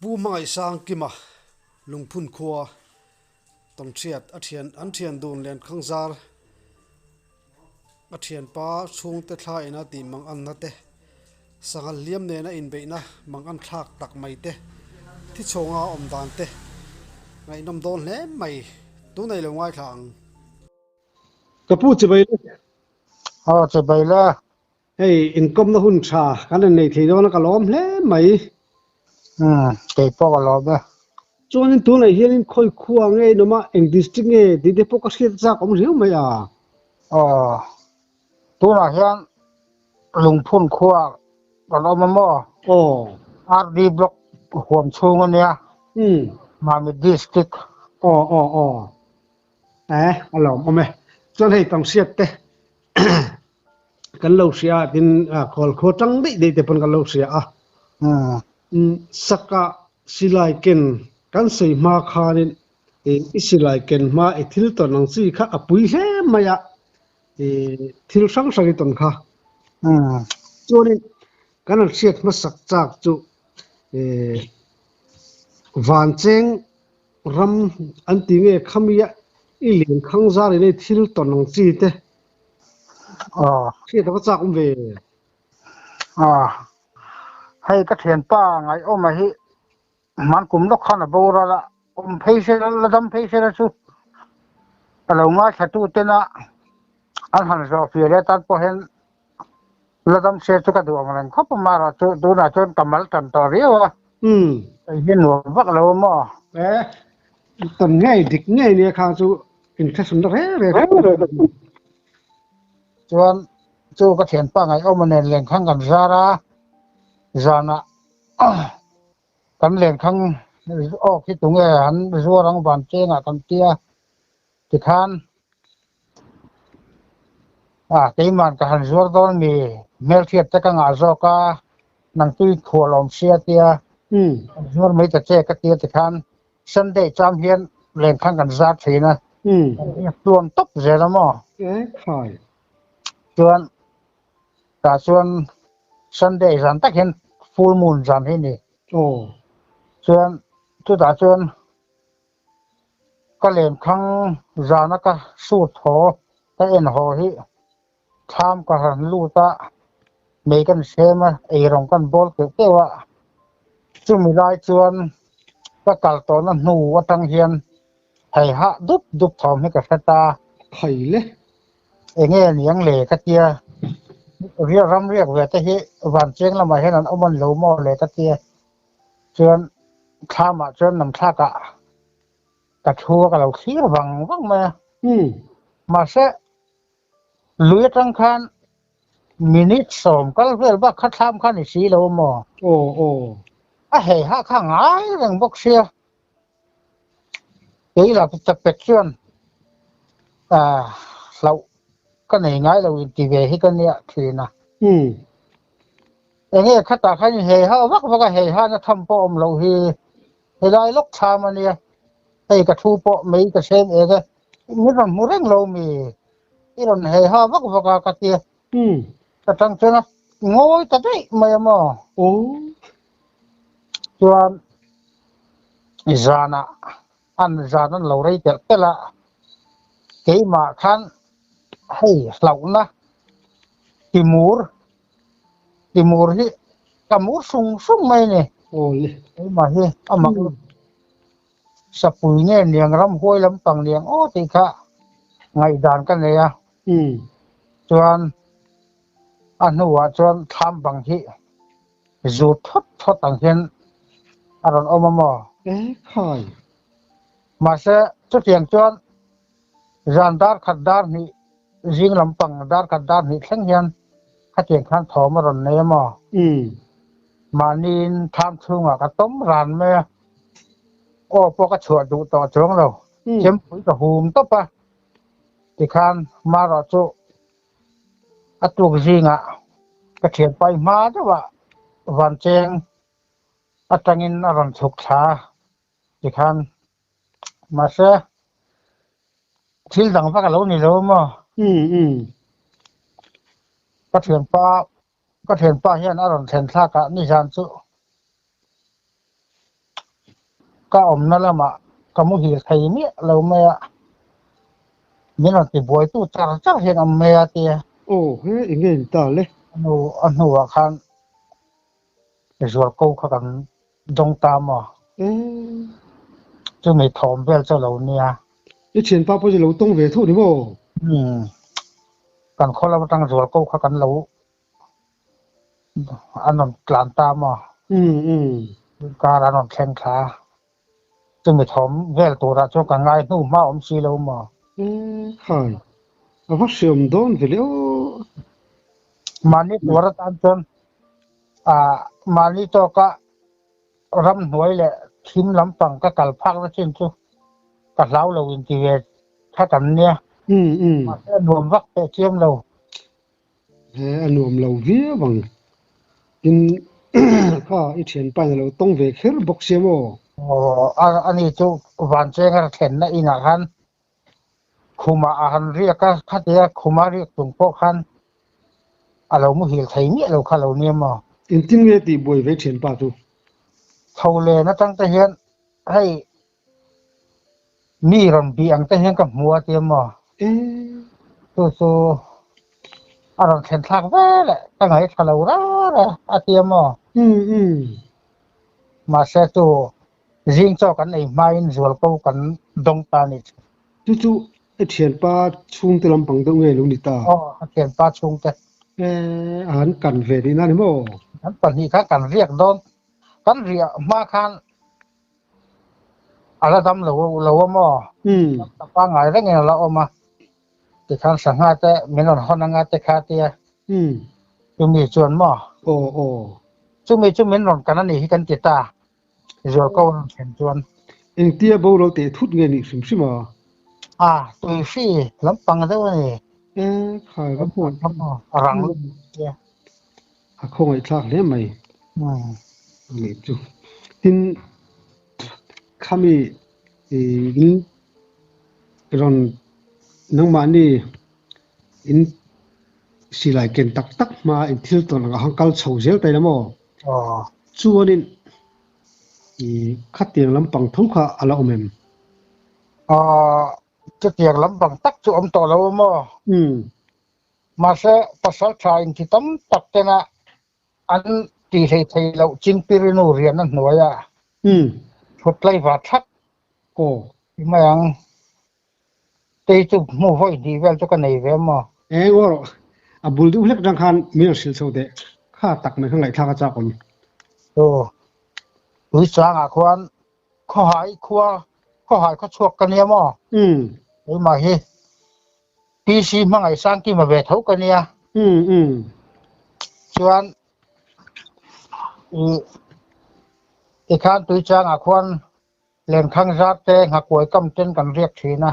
Pu Hmangaihsangkima Lungphun khua Tawnhriat a thian an thian dun Lenkhang zar a thianpa chhungte thla ina tih mang anna te sanghal hliam nena inbeihna mang an thlak tak mai te thi chhawnga awm dan te ngaihnawm dawn hle mai tunei lo ngaithla ang. Ka pu chibai le. Aw chibai le. Hei inkawmna hun tha kan rawn nei thei dawn a ka lawm hle mai. Umm kei pawh ka lawm e. Chuanin tunah hianin khawi khua nge in awm a, eng district nge tih te pawh ka hriat chak awm riau mai a. Aw tunah hian Lungphun khua kan awm a maw? Aw. RD block huam chhung a nia. Umm. Mamit district. Aw aw aw. Eh a lawm awm e. Chuan hei tam hriat te kan lo hria a tin khawl khaw tang daih daih te pawn kan lo hria a. Saka silai ken kan sawi hma khanin i silai ken hma i thil tawn ang chi kha a pui hle mai a, thil hrang hrang i tawn kha. Chuanin kan han hriat hmasak chak chu Vancheng Ram an ti nge khamia i lian khang zar in ei thil tawn ang chi te. Aw. Hriat a va chak awm ve. Aw. Hei ka thianpa ngaihawma hi hman kum lawk khan a boral a, awm phei se la dam phei se la chu a lo ngaithla tu tena an han zawh fir leh atan pawh hian La dam se chu ka duh ang reng khawp a, mahra chu tunah chuan ka mal tan tawh riau a, hei hi nuam vak lo a maw? E, tan ngei dik ngei nia kha chu inthlahrunna reng reng. Chuan chu ka thianpa ngaihawm a nen lenkhang kan zar a, zanah kan lenkhang awk hi tunge an zuar ang van chengah kan tia tikhan Ah keiman ka han zuar dawn mi hmelhriat te ka ngah zawk a, nang tui khual awm sia tia zuar mai ta che ka tia tikhan Sunday chang hian lenkhang kan zar thin a, kan riak tluan tawp zel a maw? Chuan tah chuan Sunday zan tak hian full moon zan hi a ni. Chuan chutah chuan Ka lenkhang zana ka sut haw ka en haw hi thlam ka han lut a, mei kan hrem a, eirawng kan bawl keuh keuh a, chumi lai chuan ka kal tawhna hnu atang hian hei hah dup dup thawm hi ka hre ta. Khai le. Enge niang le ka tia, riak ram riak ve te hi vancheng lamah hian an awm an lo maw le ka tia. Chuan thlamah chuan namthlakah ka thu a ka lo thlir vang vang mai a. Mahse lui atang khan minute sawm kal vel bak kha thlam kha ni si lo maw? Aw aw. A hei ha kha ngai reng bawk sia. Kei lah chakpet chuan ah hlauh ka nei ngai lo inti ve hi ka nia thin a. Enge khatah khan in hei ha vak vak a, hei hana tham pawh awm loh hi helai lawk tham a nia, hei ka thu pawh mei ka sem eng e, min rawn hmu reng lo mi, i rawn hei ha vak vak a ka tia, ka tang chuan a ngawi ta daih mai a maw. Chuan zanah an zan an lo rei telh telh a, keimah khan hei hlauhna timur Timur hi ka mur sung sung mai a ni. Keimah hi a mak lutuk. Sapui nge niang ramhuai lampang niang aw tih kha ngaihdan ka nei a. Chuan a hnuah chuan thlam bang hi zut thawt thawt ang hian a rawn awm a maw? Mahse chutiang chuan Zan dar khat dar hnih zing lampang dar khat dar hnih thleng hian khatiang khan thawm a rawn nei a maw? Mahniin tham chhungah ka tawm ran mai a, aw pawh ka chhuah duh tawh chuang lo, chempui ka hum tawp a, tikhan marawh chu a tuk zingah ka thianpai hma deuhah vancheng atangin a rawn chhuk thla a, tikhan Mahse, thil dang vak a lo ni lo maw? Ka thianpa, ka thianpa hian a rawn thlen thlak ah nizan chu Ka awmna lamah ka muhil thei miah lo mai a, min rawn tibuaitu char char hian awm mai a tia. Aw he eng nge ni ta le? A hnu a hnuah khan zualko kha kan dawng ta maw? Ee. Chumi thawm vel chu lo nia. I thianpa pawh chu lo tawng ve tho ni maw? Umm. Kan khaw lam atang zualko kha kan lo An rawn tlan ta maw? Umm umm. Kar an rawn thleng thla a. Chumi thawm vel turah chuan ka ngai hnu hma awm si lo maw? Umm khai. A va hreawm dawn ve le aw. Mahni tuar atan chuan ah mahni tawka ramhnuai leh thim lampang ka kal phakna chin chu ka hlau lo inti ve that an nia. Umm umm. Mahse a nuam vak teh chiam lo. He a nuam lo viau ang. Tin kha i thianpa in a lo tawng ve kher bawk sia maw? Aw, ani chu Vancheng a thlenna inah khan khumah a han riak a, khatia khuma riak chung pawh khan a lo muhil thei miah lo kha lo nia maw? Engtin nge tih buai ve thianpa chu? Tho len atang te hian hei Mi rawn bih ang te hian ka hmu a tia maw? Chu chu a rawn thlen thlak vel e, ka ngaihthla lo rar e a tia maw? Mahse chu zing chaw kan ei hmain zualko kan dawng ta a ni chu. Chu chu i thianpa chhungte lampang deuh nge lo ni ta? Aw, a thianpa chhungte. A han kan ve tihna a ni maw? Kan pahnih khan kan riak dawn, kan riah hma khan A la dam lo lo a maw? Ka pangngai rengin a la awm a. Tikhan sangha te min rawn hawn anga te kha tia. Chumi chuan maw? Aw aw. Chumi chu min rawn kan a nih hi kan ti ta. Zualko a rawn thlen chuan. Engtia boral teh thut nge nih hrim hrim a? A, tuihri lampang deuh a ni. E, khai va hmuh. A rang lutuk tia. A khawngaihthlak hle mai. Anih chu. Tin, khami in rawn nangmahni in silai ken tak tak hma in thil tawn ang a han kal chho zel ta ila maw? Chuanin khatiang lampang tho kha a la awm em? Chutiang lampang tak chu awm tawh lo a maw? Mahse, pasal tha inti tam tak tena an tih hlei thei loh Chingpirinu riahna hnuaia thut tlaiva thlap ti mai ang. Tei chu hmu vawi hnih vel chu ka nei ve maw? Eng aw rawh, a bul deuh hlek atang khan min rawn hrilh chho teh, kha tak mai kha ngaihthlak a chak awm. Aw, Tuichangah khuan Khawhai khua, Khawhai khawchhuak ka nia maw? Keimah hi PC hmangaih Sangkima ve tho ka nia. Chuan i tikhan Tuichangah khuan Lenkhang zar te Nghakuai kam ten kan riak thin a.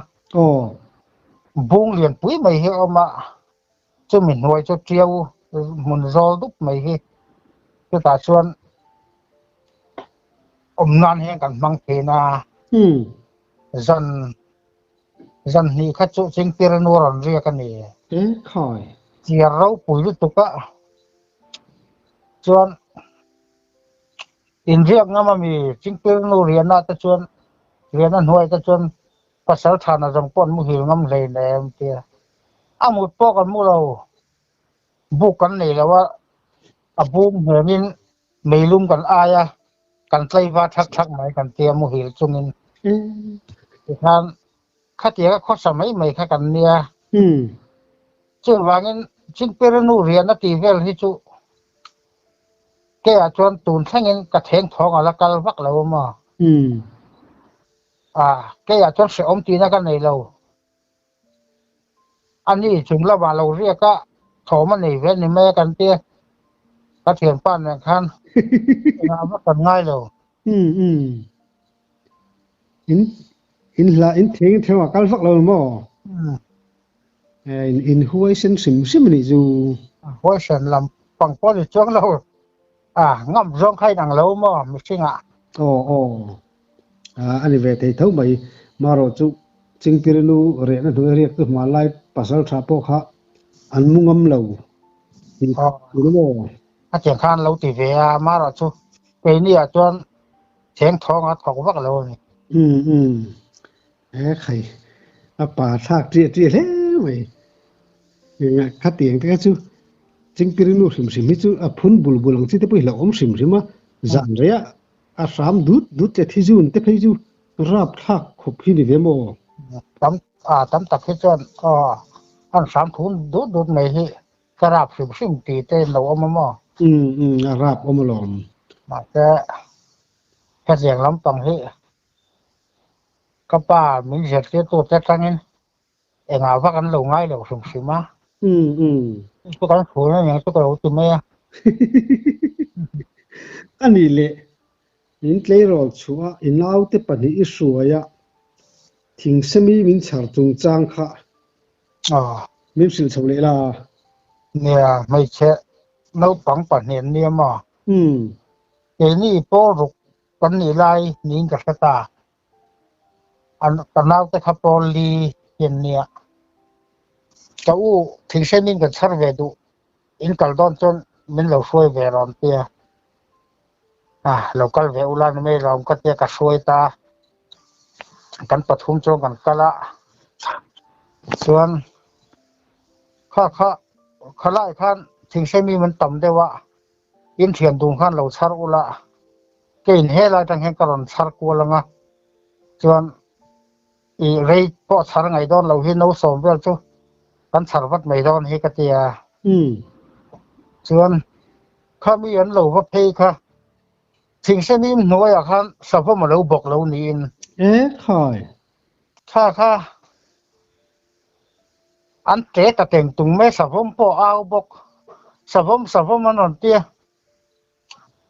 Bung lianpui mai hi a awm a, chumi hnuai chu tiau hmun zawl dup mai hi chutah chuan awm nan hian kan hmang thin a. Zan Zan hnih kha chu Chingpir nu rawn riak a ni. E khai. Chiar ropui lutuk a. Chuan inriak ngam a mi Chingpir nu riahna te chuan riahna hnuai te chuan pasal thana zawng pawh an muhil ngam hleinem tia. A mut pawh kan mu lo. Buk kan nei lo a, a bung hnemin meilum kan ai a, kan tlaiva thak thak mai kan tia muhil chungin. Tikhan khatianga khawsa mai mai kha kan nia. Chuvangin Chingpirinu riahna tih vel hi chu keah chuan tun thlengin ka theng thawng a la kal vak lo a maw? Keah chuan hrehawm tihna ka nei lo. A ni chung lamah lo riak a, thawm a nei ve ni mai a kan ti a, ka thianpa nen khan engah vak kan ngai lo. Umm umm. In in hla in theng in theng ah kal vak lo maw? Umm. In in huaisen hrim hrim a nih chu. Huaisen lam pang pawh ni chuang lo. A ngam zawng kha inang lo maw mihring ah? Aw aw. A ni ve thei tho mai. Marawh chu Chingpirinu rehna hnuai riak chu hmanlai pasal tha pawh kha an mu ngam lo tih Aw. maw? A tiang khan lo ti ve a, marawh chu keini ah chuan. Theng thawng a thawk vak lo a ni. Umm umm. He khai a pa thlak ṭiah ṭiah hle mai. Khatiang te kha chu Chingpiri nu hrim hrim hi chu a phun bul bul ang chi te pawh hi hlauhawm hrim hrim a, zan reiah a hram dut dut leh thi zun te phei chu rap thlak khawp hi ni ve maw? Tam a tam tak hi chuan aw an hram thun dut dut mai hi ka rap hrim hrim tih te in lo awm a maw? Umm umm a rap awm alawm. Mahse hetiang lampang hi ka pa min zirtirtu te atangin Engah vak an lo ngai lo hrim hrim a. Umm umm. Chu kan fun a niang chu ka lo ti mai a. A nih leh, in tleirawl chhuah a i naute pahnih i hruai a, thingsemi min chhar chungchang kha min hrilh chho leh la. Nia, hmeichhe naupang pahnih an nia maw? Umm. Keini pawl ruk kan nih lai niin ka hre ta. An ka naute kha pawl li hi an nia. Ka u thingsenin kan chhar ve duh in kal dawn chuan min lo hruai ve rawn tia. Ah lo kal ve ula ni mai lawm ka tia ka hruai ta. Kan pathum chuan kan kal a. Chuan kha kha khalai khan thingsemi man tam deuh a in thian dun khan lo chhar ula. Keiin helai atang hian ka rawn chhar kual ang a, chuan i rei pawh chhar ngaih dawn lo hi no sawm vel chu kan chhar vat mai dawn hi ka ti a. Chuan khami an lo va phei kha thingsenim hnuaiah khan savawm a lo bawk lo niin. E khai. Kha kha an ṭe ta teng tung mai savawm pawh a au bawk. Savawm savawm an rawn ti a.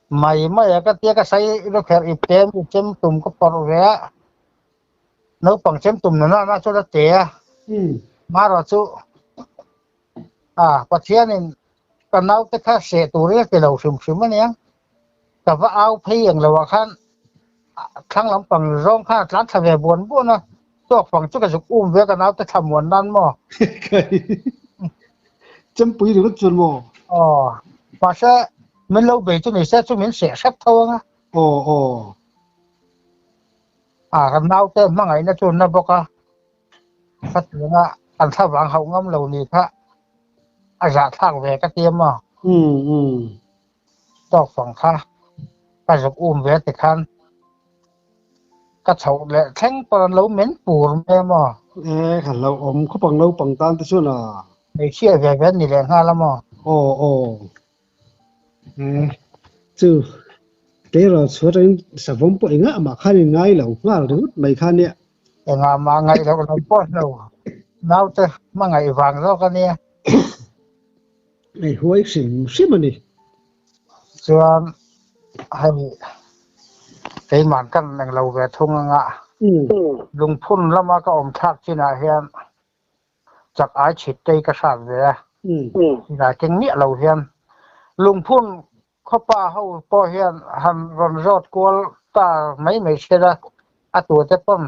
Mai mai a ka tia ka sai ilo kher ip te mi chem tum ka pawrh ve a naupang chem tum na na chuan a te a marawh chu a Pathianin ka naute kha seh turin a ti lo hrim hrim ania ka va au phei ang lo ah khan thlang lampang zawng khan a tlan thla ve buan buan a tuak fang chu ka zuk um ve a ka naute thla muan nan maw. Chempui ringawt chuan maw? Aw, mahse min lo bei chu ni se chu min seh hrep tho ang a. Aw, aw. A, kan naute hmangaihna chu an na bawk a, khatianga an thlavang hauh ngam lo ni kha a zahthlak ve ka ti a maw? Umm, umm. Tawk fang kha ka zuk um ve tikhan ka chhoh leh thleng pawh an lo men pur mai a maw? E, ka lo awm khawp ang naupang tan te chuan a. Hmeichhia ve ve an ni leh nghal a maw? Aw aw. E, chu tleirawl chhuat atangin savawm pawh engah mah khan in ngai lo nghal ringawt mai kha nia. Engah mah ngaih loh lo pawh lo naute hmangaih vang zawk a nia. Hei huai hrim hrim a ni. Chuan hei keimah kan eng lo ve thung anga lungphun lama ka awm thlak chinah hian chak ai chhit te hi ka hrat ve a. Silai keng miah lo hian lungphun khawpa ho pawh hian han rawn zawt kual ta mai mai sela a tute pawn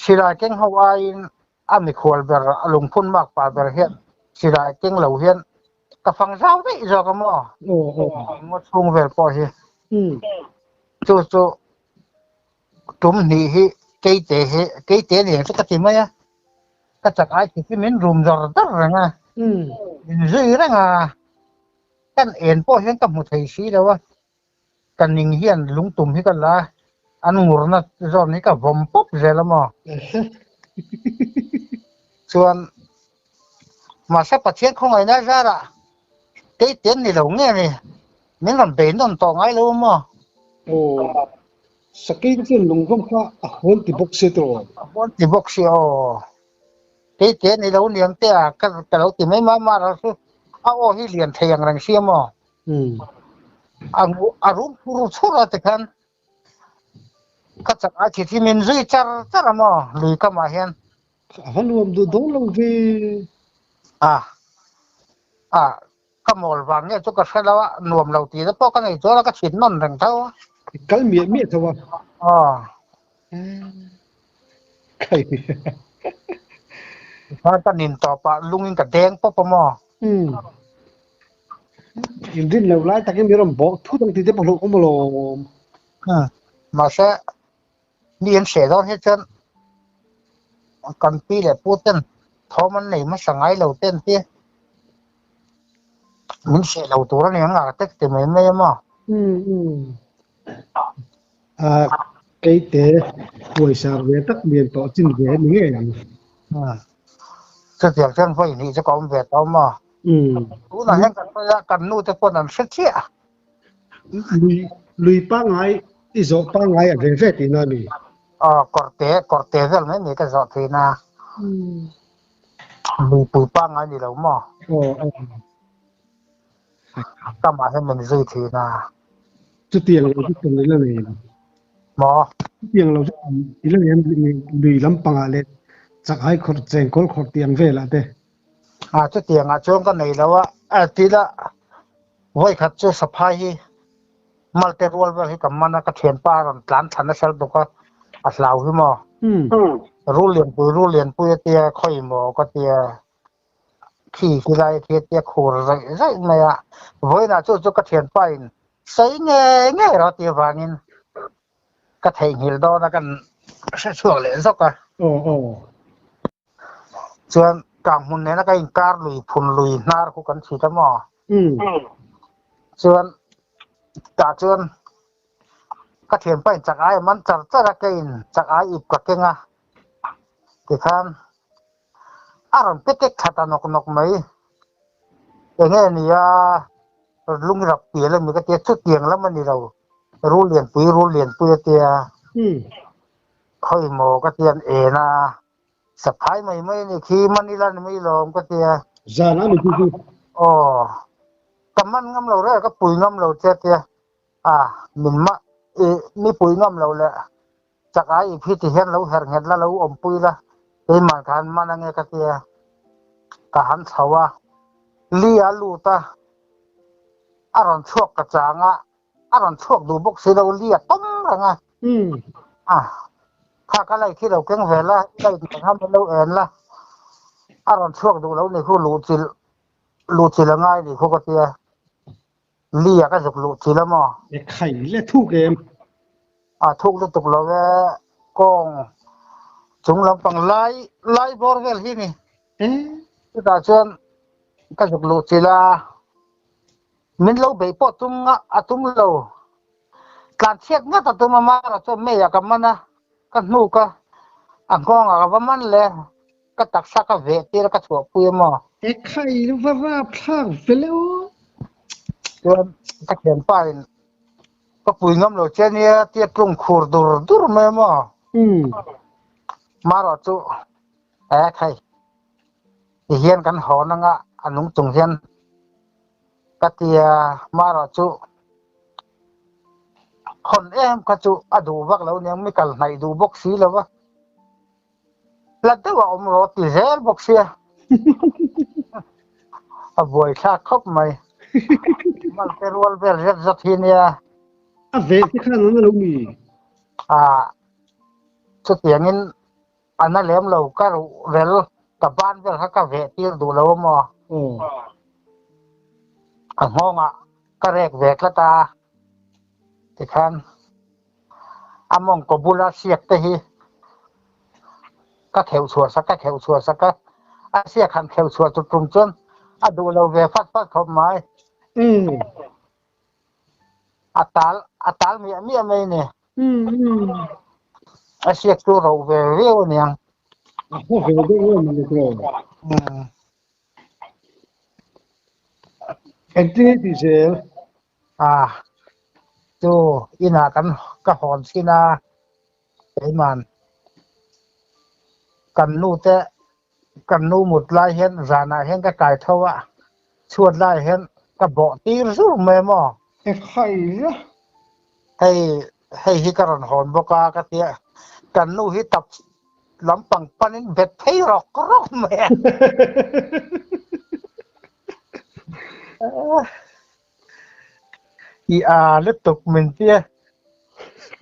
silai keng ho aiin A mikhual ber, a lungphun mak pa ber hian silai keng lo hian ka fang zau daih zawk a maw? Ngaw chhung vel pawh hi. Chu chu tum hnih hi keite hi keite nen chu ka ti mai a, ka chak ai khi chu min rum zawr zawr reng a, min zui reng a, kan en pawh hian ka hmu thei si lo a. Ka ning hian lungtum hi ka la a, an ngurna zawn hi ka vawm pawp zel a maw? Chuan mahse Pathian khawngaihna zarah kei te an ni lo nge ni, min rawn bei nawn tawh ngai lo a maw? Aw, sakei te chuan lungvawm kha a hawn ti bawk se tawh. A hawn ti bawk si aw. Kei te ni lo niang te a ka lo ti mai mai mar a chu a aw hi lian thei ang reng si a maw? A rum phur chhur a tikhan ka chak ai thi thi min zui char char a maw lui kamah hian. A va nuam duh dawn lo ve. A a ka mawl vang nge chu ka hre lo a, nuam lo tih te pawh ka nei chuan a ka chhit nawn reng tho a. I kal miah miah tho a. Aw. Kai. Tikhan ka nin tawpah lungin ka deng pawp a maw. Inrin lo lai takin mi rawn bawk thut ang tih te pawh hlauh awm alawm. Mahse mi an hreh dawn hi chuan kan pi leh pu ten thawm an nei hmasa ngai lo ten te min hreh lo tur a ni ang a tek ti mai mai a maw. A keite pawisa ve tak lian tawh chin ve a ni ngei ang. Chutiang chuan vawi hnih chu ka awm ve tawh maw. Tunah hian kan sawi a, kan nu te pawn an hre chiah. Lui lui pangngai i zawh pangngai a ve ve tihna a ni. Aw kawrte kawrte vel mai mai ka zawh thin a. Luipui pangngai ni lo maw? Aw aw. Kamah hian min zui thin a. Chutiang lo chu tum i la nei em? Maw? Chutiang lo chu tum i la nei em? Lui lampangah leh chak ai khawrh chengkawl khawrh tih ang velah te. A chutiangah chuan ka nei lo a, a tila vawikhat chu saphai hi malte rual vel hi ka man a, ka thianpa a rawn tlan thla nasa lutuk a, a hlau hi maw? Rul lianpui rul lianpui a tia khawi maw ka tia. Khi khi lai khi tia khur zaih zaih mai a, vawiinah chu chu ka thianpa in sawi ngei ngei rawh tih avangin ka theihnghilh dawn a kan hre chhuak leh zawk a. Aw aw. Chuan kang hmun nena ka inkar lui phun lui hnar khu kan chhit a maw? Chuan tah chuan ka thianpa in chak ai a man char char a, keiin chak ai ip ka keng a tikhan A rawn pe tek that a nawk nawk mai. Enge ni a lung rap pial a mi ka tia chutiang lam a ni lo. Rul lianpui rul lianpui a tia. Khawi maw ka tia an en a. Saphai mai mai a ni khi Manila ni mai lawm ka tia. Zan a ni chu chu. Aw. Ka man ngam lo reng a ka pui ngam lo che a tia. A min mah i mi pui ngam lo le. Chak ai ip hi ti hian lo her nghet la, lo awmpui la, keimah ka han man ange ka tia, ka han chho a, li a lut a, a rawn chhuak ka chang a, a rawn chhuak duh bawk si lo, li a tawm reng a, a kha ka light hi lo keng ve la, i light nen khan min lo en la, a rawn chhuak duh lo ni khu luhchilh, luhchilh a ngai ni khu ka tia. Li a ka zuk luh chil a maw? E khai le thuk em? A thuk lutuk lo e, kawng chung lampang lai lai bawr vel hi ni. E. Chutah chuan ka zuk luh chil a, min lo beih pawh tum nga a tum lo. Tlan chhiat ngat a tum a, mara chuan mei ah ka man a, ka hnuk a, a nghawng ah ka va man le. Ka taksa ka veh tir a ka chhuahpui a maw? E khai va rap thlak ve le aw. Chuan ka thianpa in ka pui ngam lo che nia tia tlung khur dur dur mai a maw? Marawh chu e khai ti hian kan hawn anga a nung chung hian ka tia marawh chu hawn em kha chu a duh vak lo aniang mi kal hnaih duh bawk si lo va. Hla deuh a awm rawh ti zel bawk sia. A buai thlak khawp mai. Malte rual vel zet zet hi nia. A ve te khan an lo mi. A chutiangin a na lem lo ka ruh rel ka ban vel kha ka veh tir duh lo a maw. A nghawngah ka rek ve tlat a tikhan. A mawngkaw bula siak te hi ka kheuh chhuah sak ka kheuh chhuah sak a, a siak han kheuh chhuah chu tum chuan a duh lo ve fat fat khawp mai. A tal a tal miah miah mai ni. A siak chu ro ve viau aniang. A haw ve deuh em ani tawh. Engtin nge tih zel? A chu inah kan ka hawn thin a, keiman kan nu te kan nu mut lai hian zanah hian ka kai tho a, chhuat lai hian ka bawh tir zur mai maw. Ekhai a. Hei hei hi ka rawn hawn bawk a ka tia, kan nu hi tap lampang panin bet phei rawk rawk mai a. I a lutuk min tia.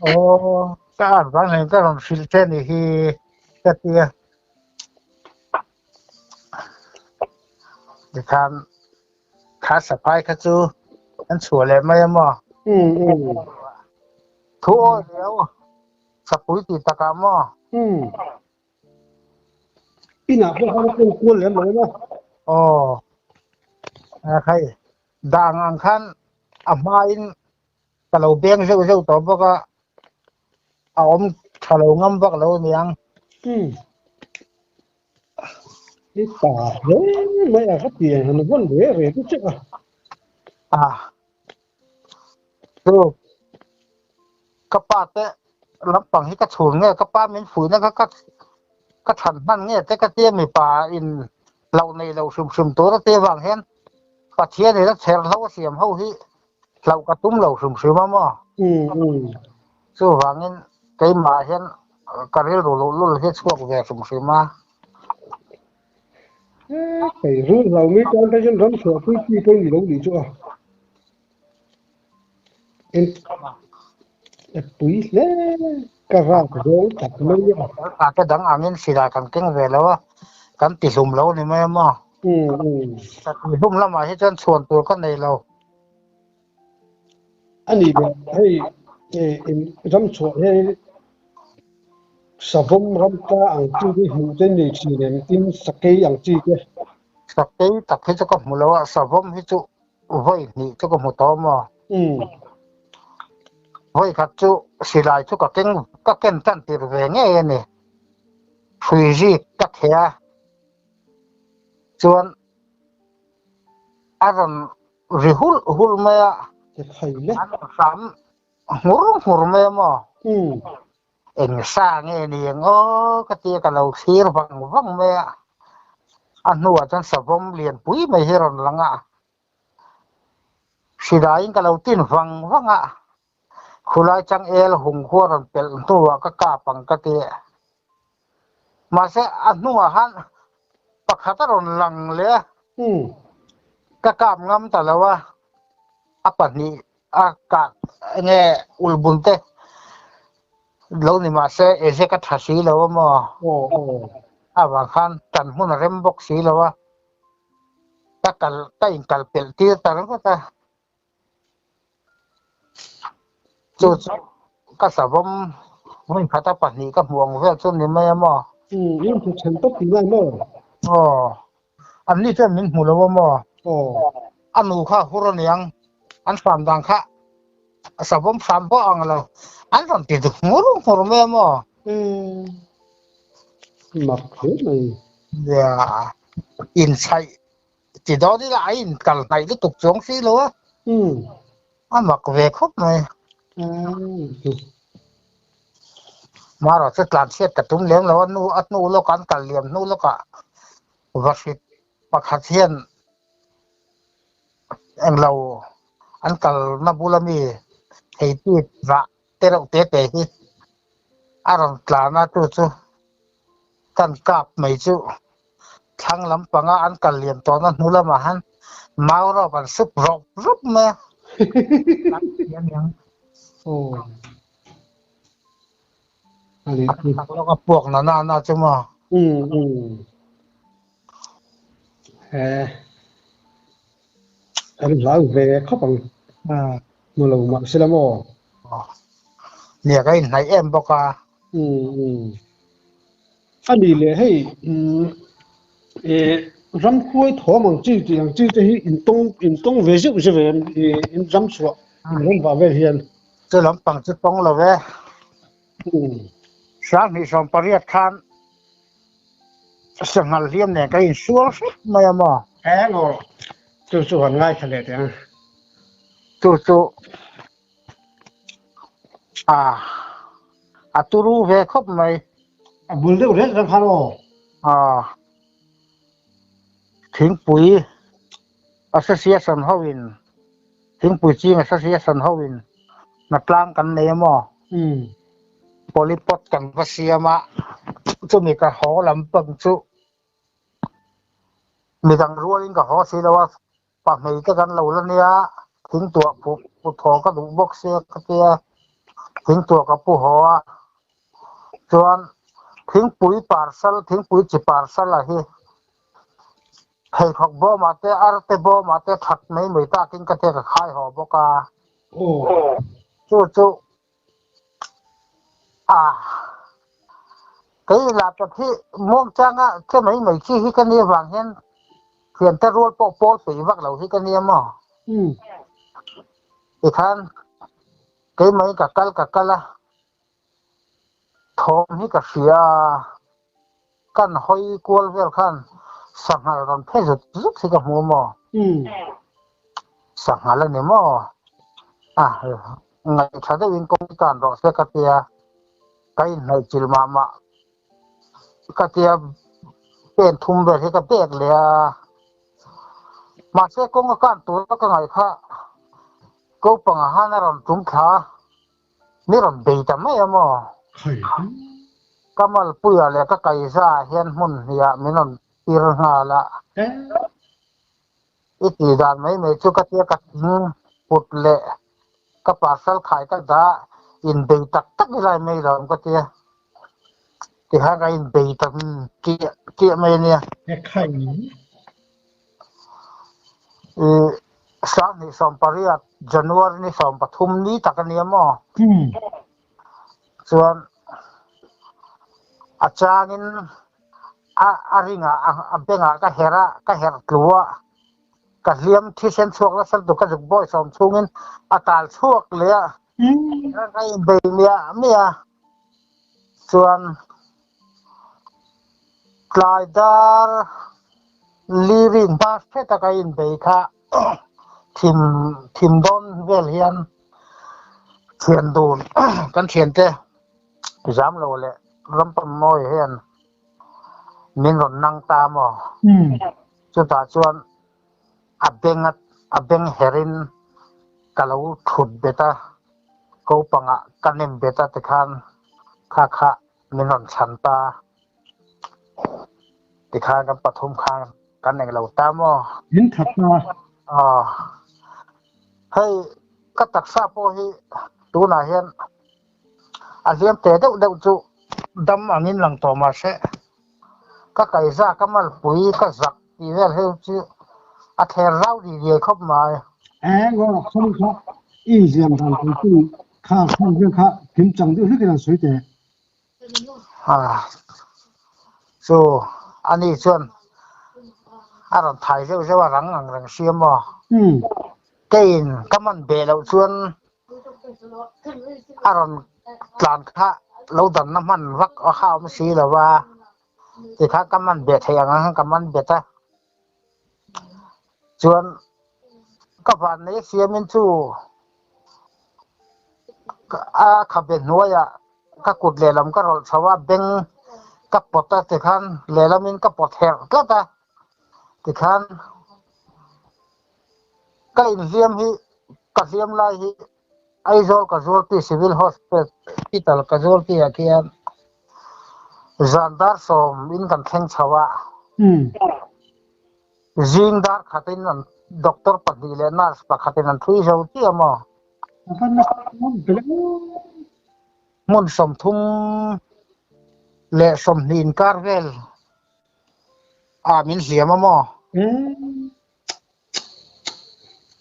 Aw ka ar vang hian ka rawn hrilh che ni hi ka tia. Tikhan kha saphai kha chu an chhuah leh mai a maw? Thu awi riau sapui tih takah maw? Umm. Inah pawh khan a keng kual lem lo emaw? Aw. Hei, dang ang khan a hmain ka lo beng zeuh zeuh tawh bawk a, a awm tha lo ngam vak lo aniang. Umm. I ta hle mai a, ka ti ang han vawn ve ve chu chek a. A. Chu ka pa te lampang hi ka chhun nge ka pa min fuihna kha ka ka chhan hman nge te ka tia mipa in hlauh nei lo hrim hrim tur a tia vang hian Pathian in a chher hlo a siam ho hi hlauh ka tum lo hrim hrim a maw. Chuvangin keimah hian ka rilru luhlul hi a chhuak ve hrim hrim a. Hei rul hlau mi tan te chuan ram chhuah pui chi pawh ni lo nih chu a. En a pui hle ka rak zawng tak mai a. A te dang angin silai kan keng ve lo a, kan ti hlum lo ni mai a maw. Ka ti hlum lamah hi chuan chhuan tur ka nei lo. A ni le, hei ram chhuah hian savawm ram tla ang chi te hmuh te nei thin em tin sakei ang chi te. Sakei tak hi chu ka hmu lo a, savawm hi chu vawi hnih chu ka hmu tawh maw? Vawi khat chu silai chu ka keng ka ken tan tir ve ngei a ni. Hrui zik ka theh a, chuan a rawn ri hulh hulh mai a, an rawn hram nghur nghur mai a maw? Eng sa nge ni ang aw ka tia ka lo thlir vang vang mai a, a hnuah chuan savawm lianpui mai hi a rawn lang a, hrilaiin ka lo tin vang vang a, khulai changel hung khu a rawn pelh hnuah ka kap ang ka ti. Mahse a hnungah khan pakhat a rawn lang leh a, ka kap ngam ta lo a, a pahnih a kah enge ulbun te lo ni mah se Ezek a tha si lo a maw? Avang khan tan hmun a rem bawk si lo a, ka kal ka inkal pelh tir ta ringawt a. Chu chu ka savawm hmun khata pahnih ka hmuh ang vel chu ni mai a maw? Umm, in hmu then tawp tih lai maw? Aw, an ni chuan min hmu lo a maw? Aw. A nu kha hur aniang, an hram dan kha a savawm hram pawh ang lo, an rawn ti duk ngur ngur mai a maw? Umm, mak hle mai. Nia, inchhaih Ti dawn ila a in kal hnaih lutuk chuang si lo a. A mak ve khawp mai. Marawh chu tlan chhiat ka tum lem lo a nu a hnu lawkah an kal liam hnu lawkah vahrit pakhat hian englo an kalna bula mi theitit rah te reuh te te hi a rawn tlan a chu chu kan kap mai chu thlang lampanga an kal liam tawhna hnu lamah han mau rawp an sup rawp rawp mai a. A lawk a puak na na na chu maw. An hlau ve khawp ang. Hmu lo mah se la maw? Nia ka inhnaih em bawk a. A ni leh hei ramkhuai thawm ang chi tih ang chi te hi intawng intawng ve zeuh zeuh em in ram chhuah in ram vah vel hian. Chu lampang chu tawng lo e. 2018 khan Sanghal hliam nen ka insual hrep mai a maw? Eng aw, chu chu han ngaithla leh teh ang. Chu chu a a turu ve khawp mai. A bul deuh reng reng khan aw. A thingpui association ho in thingpui ching association ho in hnatlang kan nei a maw? Polypot kan va siam a, chumi ka haw lam pang chu midang rualin ka haw si lo a, pahmei te kan lo la nia, thingtuah pu thaw ka duh bawk sia ka tia, thingtuah ka pu haw a, chuan thingpui parcel thingpui chi parcel a hi pheikhawk bawmah te arte bawmah te that mai mai takin ka tia ka khai haw bawk a, chu chu. A kei lah tak hi muangchanga che mai mai chi hi ka nia vang hian thiante rual pawh pawl peih vak lo hi ka nia maw? Tikhan keimah ka kal ka kal a, thawm hi ka hria a, kan hawi kual vel khan sanghal rawn phe zut zut hi ka hmu maw? Sanghal a ni maw? A ngaihṭha deuhin kawng tan rawh se ka tia, ka inhnaih chilh mah mah ka tia pen thum vel hi ka pek leh a. Mahse kawng a kan tur ka ngaih kha ko panga han a rawn tum thla a, mi rawn bei ta mai a maw? Ka malpuia leh ka kaiza ah hian hmun hnih ah min rawn tir nghal a. I tih dan mai mai chu ka tia ka thing put leh ka parcel khai ka dah inbei tak tak i lai mai lo ka tia. Tikhan ka inbei tak chiah chiah mai a nia. I 2018 January ni 13 ni tak a nia maw? Chuan a changin a a ringah a bengah ka herh a, ka herh tlu a, ka hliam thisen chhuak nasa lutuk ka zuk bawi sawm chhungin a tal chhuak leh a, ka inbei miah miah a, chuan tlai dar li rin hma hret a ka inbei kha thim thim dawn vel hian thian dun kan thiante zam lo leh rampam mawi hian min rawn nang ta maw? Chutah chuan a beng a beng herin ka lo thut bet a, ko pangah ka nem bet a tikhan kha kha min rawn chhan ta. Tikhan kan pathum khan kan eng lo ta maw? Min that ta. Aw. Hei ka taksa pawh hi tunah hian A hliam te deuh deuh chu dam angin lang tawh mah se, ka kaiza ka malpui ka zak tih vel heu chu a thler rau ri riai khawp mai. Eng aw khaw kha i inziam dan tur chu kha khan vel kha kim chang deuh hlek in an sawi teh. Ha chu ani chuan a rawn thai zeuh zeuh a rang ang reng sia maw? Keiin ka man beh loh chuan a rawn tlan kha lo danna hman vak a kha awm si lo va, tikhan ka man bet theih ang ang ka man bet a, chuan ka van nei siamin chu a khabe hnuaiah ka kut lehlam ka rawlh chho a, beng ka pawt a tikhan lehlamin ka pawt herh tlat a, tikhan Ka inhliam hi ka hliam lai hi Aizawl Casualty Civil Hospital Casualty ah khian zan dar sawm in kan thleng chho a, zing dar khat in an doctor pahnih leh nurse pakhat in an thui zo chiah maw? Hmun 30 le 20 inkar vel ah min hliam a maw?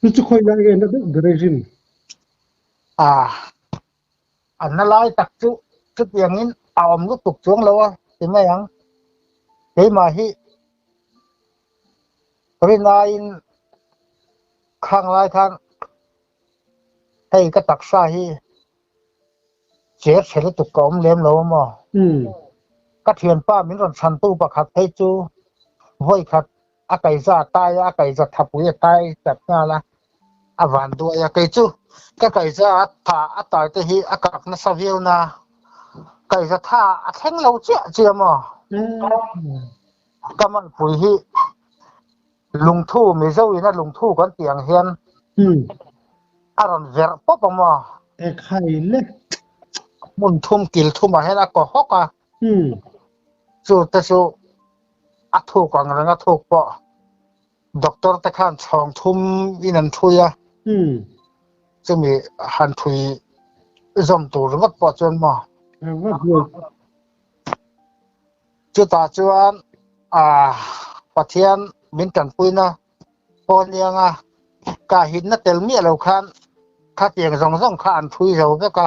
Chu chu khawi lai nge na deuh ber e rin? A, a na lai tak chu chutiangin a awm lutuk chuang lo a ti mai ang. Keimah hi rinaiin khang lai khan hei ka taksa hi cher chhe lutuk ka awm lem lo a maw? Ka thianpa min rawn chhantu pakhat phei chu vawi khat a kaiza a tai a, a kaiza thapui a tai chat nghal a, a van duai a. Kei chu ka kaiza a tha a tai te hi a kak nasa viau na, kaiza tha a thleng lo chiah chiah maw? Ka malpui hi lungthu, Mizo in a lungthu kan tih ang hian a rawn verh pawp a maw? Ekhai le. Hmun thum kil thumah hian a kaw hawk a. Chu te chu a thuk ang reng a thuk pawh doctor te khan chhawng thum in an thui a, chumi han thui zawm tur ringawt pawh chuan maw. Chutah chuan ah Pathian min tanpuina pawh aniang a, ka hinna tel miah lo khan khatiang zawng zawng kha an thui zo vek a.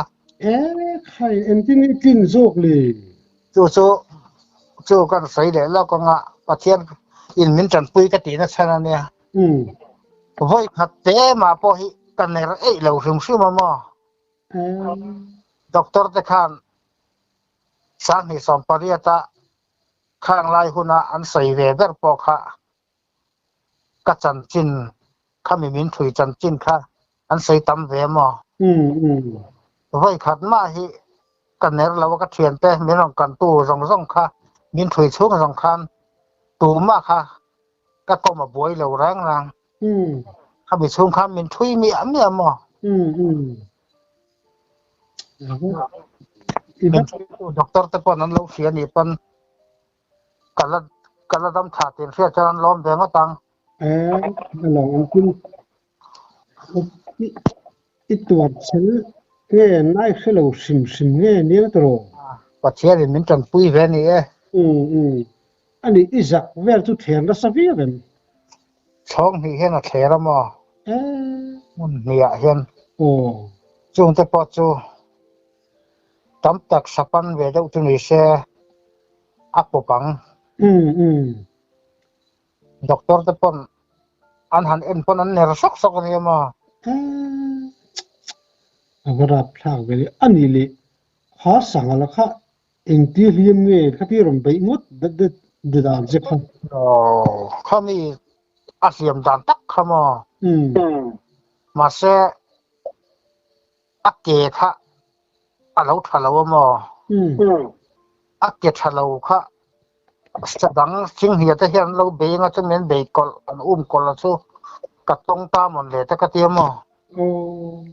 Khai engtin nge tlin zawk le? Chu chu chu kan sawi leh lawk anga Pathian in min tanpui ka tihna chhan a nia. Vawi khat te mah pawh hi ka ner eih lo hrim hrim a maw? Doctor te khan 2018 a khang lai huna an sawi ve ber pawh kha ka chanchin khami min thui chanchin kha an sawi tam ve maw? Vawi khat mah hi ka ner lo a ka thiante min rawn kantu zawng zawng kha min thui chhung zawng khan tumah kha ka kawm a buai lo reng reng. Khami chhung khan min thui miah miah maw? Min thuitu doctor te pawn an lo hria nih pawn ka la ka la dam tha tih an hriat chuan an lawm ve ngawt ang. A lo awm tin i tuar chhel nge nai hre lo hrim hrim nge nia tawh? Pathian in min tanpui ve a ni e. Ani i zak vel chu thler nasa viau em? Chhawng hnih hian a thler a maw? Hmun hnih ah hian. Chungte pawh chu tam tak sapan ve deuh chu ni se a pawp ang. Doctor te pawn an han en pawn an ner sawk sawk a nia maw? A va rapthlak ve le. A nih leh kha sangha kha engti hliam nge khati rawn beih ngawt dat dat dat ang che kha? Aw, khami a hliam dan tak kha maw? Mahse a ke kha a lo tha lo a maw? A ke tha lo kha sadang chinghnia te hian an lo bei anga chumi an bei kawlh an um kawlh a chu ka tawng ta mawn le te ka ti a maw? Aw,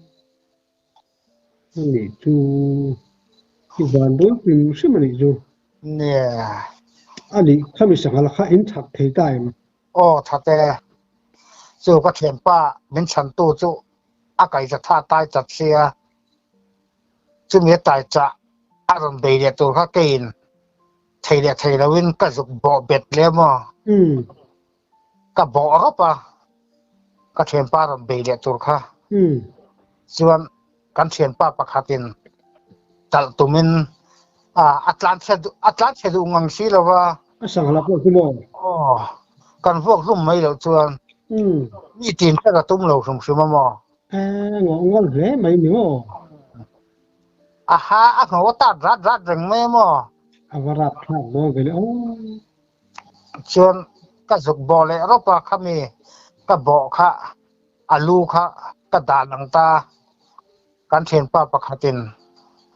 ani chu i van dawn hrim hrim a nih chu. Nia. Ani khami sanghal kha in that thei ta em? Aw that e. Chu ka thianpa min chhantu chu a kaihza tha tai chat sia. Chumi a tai chah a rawn bei leh tur kha keiin thei leh thei loin ka zuk bawh bet leh maw? Ka bawh rawp a, ka thianpa rawn bei leh tur kha. Chuan kan thianpa pakhatin talh tumin a tlan chhe a tlan chhe duh ngang si lo va. A sangla pawh chu maw? Aw, kan vuak hlum mai loh chuan mi tin hret a tum lo hrim hrim a maw? Ngawh ngawlh hle mai ni maw? A ha a hno a tat rat rat reng mai a maw? A va rap thlak dawn ve le aw. Chuan ka zuk bawh leh rawp a khami ka bawh kha a lu kha ka dan ang ta. Kan thianpa pakhatin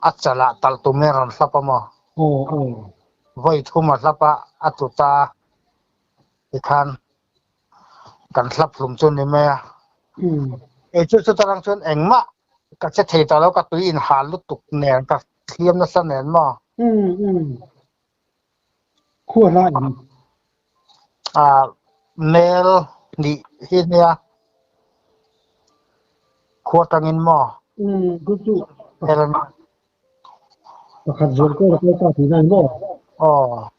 a chalah talh tumin a rawn hlap a maw? Aw aw. Vawi thum a hlap a, a tlu ta. Tikhan kan hlap hlum chu ni mai a. Kei chu chuta lang chuan engmah ka che thei ta lo, ka tui inhal lutuk nen, ka thliam nasa nen maw? Khua hla em? Mel nih hi nia. Khua tangin maw? Chu chu. Pakhat zual ko la kal ta tih na ni maw? Aw.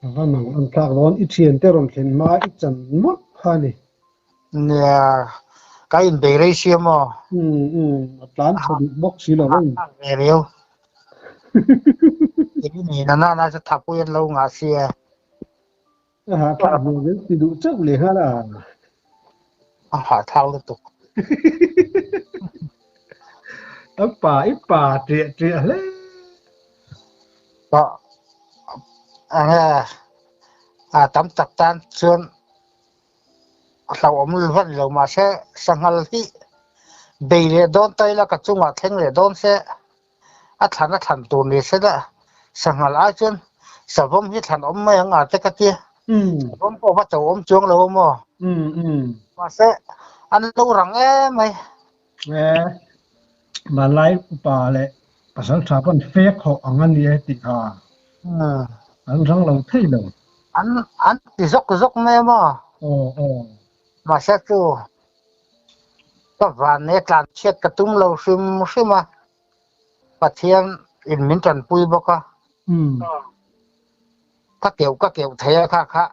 A va mang an tlak dawn i thian te rawn thlen hma i chan mawlh kha a ni. Nia, ka inbei rei sia maw? Um um, a tlan tha duh bawk si lo a. Ve riau. Kei ni na na na chu thapui an lo ngah sia. A hahthlak hmel zel ti duh chauh leh nghal a. A hahthlak lutuk. A pa i pa triah triah hle. Ka enge a tam tak tan chuan a hlauhawm vat lo mahse sanghal hi bei leh dawn ta ila ka chungah thleng leh dawn se a thlan a thlan tur ni se la sanghal ai chuan savawm hi thlan awm mai ang a te ka tia savawm pawh va cho awm chuang lo a maw mahse an lo rang em mai. Hmanlai upa leh pasal tha pawn fek hawh ang a ni e tih kha an rang lo thei lo. An an ti zawk zawk mai a maw? Aw aw. Mahse chu ka van e tlan chhiat ka tum lo hrim hrim a, Pathian in min tanpui bawk a. Ka keuh ka keuh thei a kha kha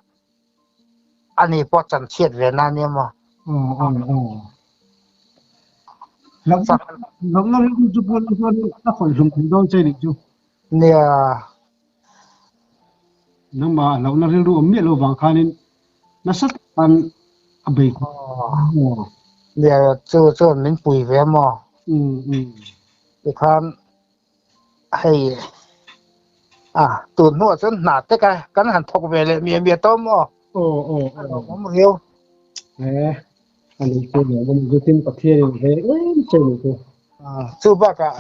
ani pawh chan chhiat ve na nia maw? Aw aw aw. Hlauhna rilru chu pawn chuan a khawih hlum thei dawn che nih chu. Nia. Nangmah hlauhna rilru awm miah lo vang khanin nasa takin a bei khawp. Nia, chu chuan min pui ve maw? Tikhan hei a tun hnuah chuan hna te ka kan han thawk ve leh miah miah tawh maw? Aw aw A lawmawm riau. E a ni chu lawmawm zutin Pathian in ve em che ni chu. Chu bakah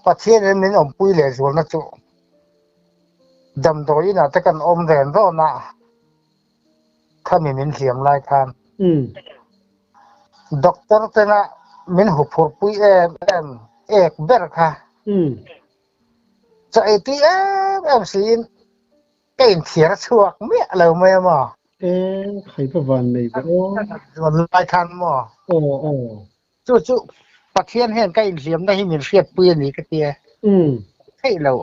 Pathian in min awmpui leh zualna chu damdawi inah te kan awm ren rawn a, khami min hliam lai khan doctor tena min huphurhpui em em ek ber kha chaw ei tui em em siin ka inthiar chhuak miah lo mai a maw? E, khai va van nei ve aw. Zuan lai khan maw? Aw aw. Chu chu Pathian hian ka inhliamna hi min hriatpui a ni ka tia. Theih lo.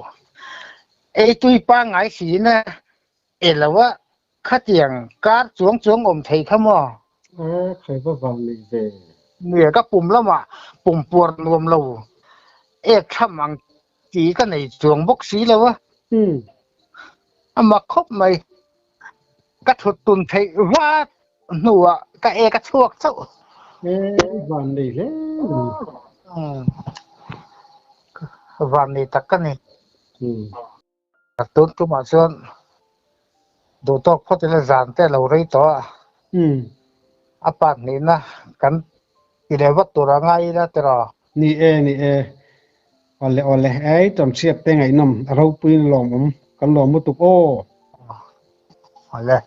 Ei tui pangngai siin a e lo a, khatiang kar chuang chuang awm thei kha maw? E, khai va van nei ve. Nia, ka pum lamah pum puar nuam lo ek tham ang tih ka nei chuang bawk si lo a. A mak khawp mai. Ka thut tun theih vat hnuah ka ek a chhuak chauh. E, van nei hle mai. Van nei tak ka ni. Tun tumah chuan duh tawk phawt ila zan te a lo rei tawh a. A part hnihna kan ti leh vat tur a ngai ila tiraw? Ni e, ni e. Awle awle, ei tawnhriat te ngaihnawm a ropuiin lawmawm kan lawm lutuk aw. Awle.